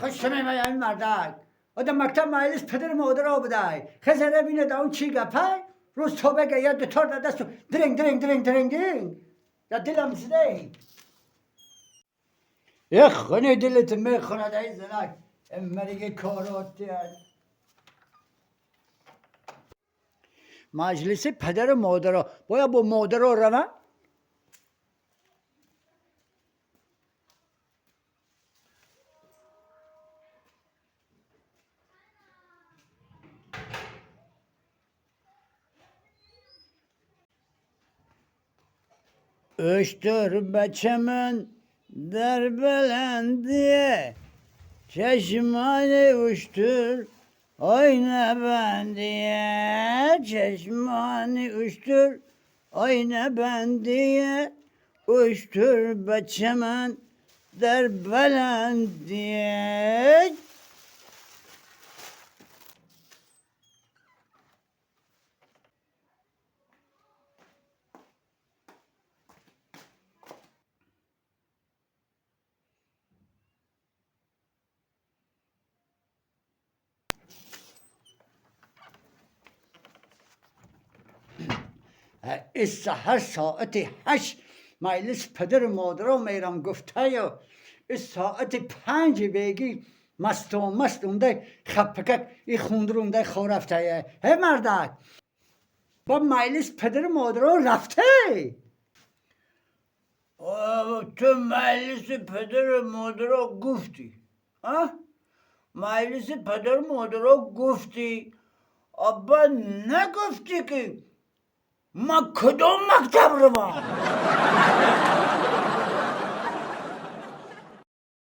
خوش میای این مردک آدم مکتب مجلس پدر مادر را بده خزره بینه دا اون چی گپه روز تو بگه یا دوتار در دستو درنگ درنگ درنگ درنگ درنگ در دلم زده یه خونه دلت میخوند ای زنک امریگه کارات. مجلس پدر و مادر باید با مادر رو Üştür beçemen der belendiye, çeşmani üştür oyna bendiye, çeşmani üştür oyna bendiye, üştür beçemen der belendiye. هر ساعت 8 مجلس پدر و مادر میرم گفته یا ساعت 5 بگی مست و مست اونده خپکک ای خوندر اونده خور رفته. هی مردک با مجلس پدر و مادر رفته. تو مجلس پدر و مادر گفتی؟ ها؟ مجلس پدر و مادر گفتی؟ ابا نگفتی که ما کدوم مکتب رو؟